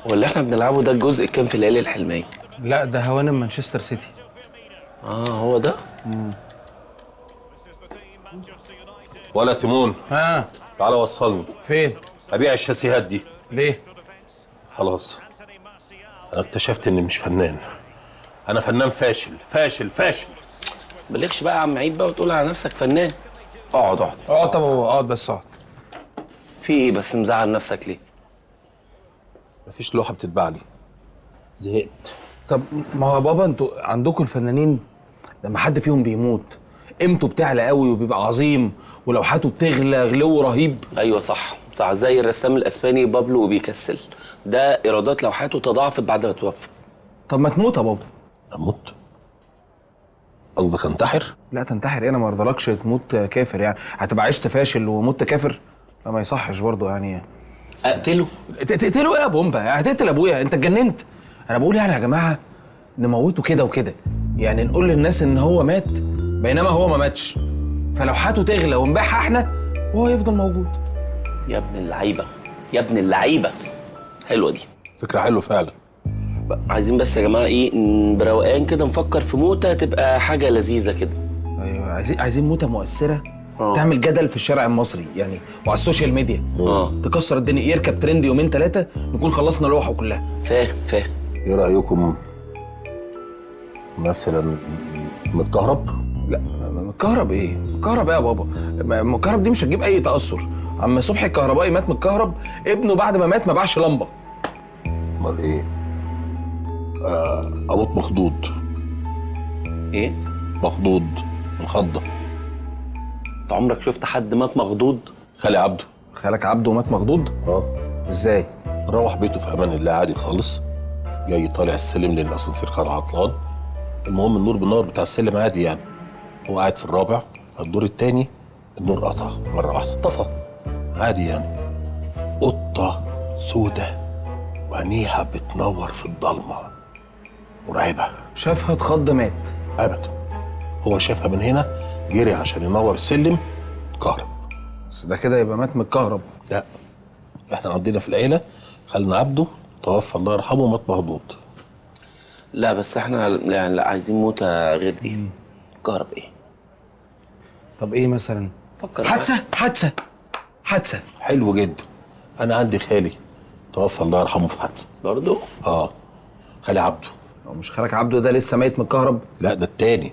هو اللي احنا بنلعبه ده الجزء كام في ليالي الحلميه؟ لا ده هوانم مانشستر سيتي. اه هو ده. ولا تيمون. ها تعالى وصلني. فين؟ ابيع الشاسيهات دي. ليه؟ خلاص انا اكتشفت اني مش فنان، انا فنان فاشل فاشل فاشل. بلغش بقى يا عم عيب بقى وتقول على نفسك فنان. اقعد اقعد اقعد. طب اقعد بس اقعد. في ايه بس مزعل نفسك ليه؟ مفيش لوحة بتتباع لي، زهقت. طب ما هو بابا انتوا عندكم الفنانين لما حد فيهم بيموت قيمته بتعلى قوي وبيبقى عظيم ولوحاته بتغلى غلو رهيب. ايوه صح صح، زي الرسام الاسباني بابلو بيكسل ده، ايرادات لوحاته تضاعفت بعد ما توفى. طب ما تموت يا بابا. اموت؟ قصدك انتحر؟ لا تنتحر ايه، انا ما ارضلكش تموت كافر، يعني هتبقى عشت فاشل ومت كافر؟ لا ما يصحش برضه يعني. اقتله؟ تقتله ايه يا بومبا؟ هتقتل ابويا؟ انت اتجننت؟ انا بقول يعني يا جماعة نموته كده وكده، يعني نقول للناس ان هو مات بينما هو ما ماتش، فلوحاته تغلى ونبيعها احنا وهو يفضل موجود. يا ابن اللعيبة يا ابن اللعيبة، حلوة دي. فكرة حلوة فعلا. عايزين بس يا جماعة ايه، بروقان كده نفكر في موته تبقى حاجة لذيذة كده. ايوه عايزين موته مؤثرة تعمل جدل في الشارع المصري يعني وعلى ال social media. تكسر الدنيا، يركب ترند يومين ثلاثة نكون خلصنا لوحة كلها. فاهم فاهم. ايه رايكم مثلا متكهرب؟ لا متكهرب ايه؟ متكهرب ايه يا بابا؟ متكهرب دي مش هتجيب اي تاثر. عم صبحي الكهربائي مات متكهرب، ابنه بعد ما مات ما باعش لمبة. امال ايه؟ اموت مخضوض. ايه؟ مخضوض من خضه. انت عمرك شفت حد مات مخضوض؟ خالي عبده. خالك عبده مات مخضوض؟ ازاي؟ روح بيته في امان الله عادي خالص، جاي طالع السلم لان الاسانسير كان عطلان. المهم النور بالنار بتاع السلم عادي يعني، هو قاعد في الرابع الدور الثاني، النور قطع مرة واحدة طفى عادي يعني. قطة سودة وعينيها بتنور في الضلمة مرعبة. شافها اتخض مات؟ ابدا، هو شافها من هنا جري عشان ينور السلم كهرب. بس ده كده يبقى مات من الكهرب. لا احنا عندنا في العيلة خالنا عبده توفى الله يرحمه مات مهضوض. لا بس احنا يعني لا عايزين موته غير دي. كهرب ايه؟ طب ايه مثلا؟ فكر. حادثه حادثه حادثه. حلو جدا. انا عندي خالي توفى الله يرحمه في حادثه برضه؟ خالي عبده. هو مش خالك عبده ده لسه ميت من الكهرب؟ لا ده التاني،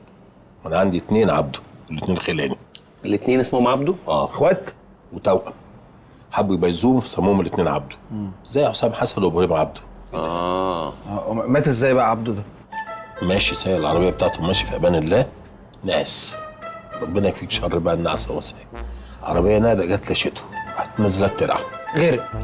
انا عندي اتنين عبده، الاتنين خلاني. الاتنين اسمهم عبده؟ اخوات؟ وتوأم، حبوا يبيزوهم فسموهم الاتنين عبده. زي حسام حسن وابراهيم عبده. مات ازاي بقى عبده ده؟ ماشي سايق العربية بتاعته ماشي في امان الله، نعس، ربنا يكفيك شر بقى النعس. هو سايق عربية نادى جت لشته، راحت نازله ترعى غرق.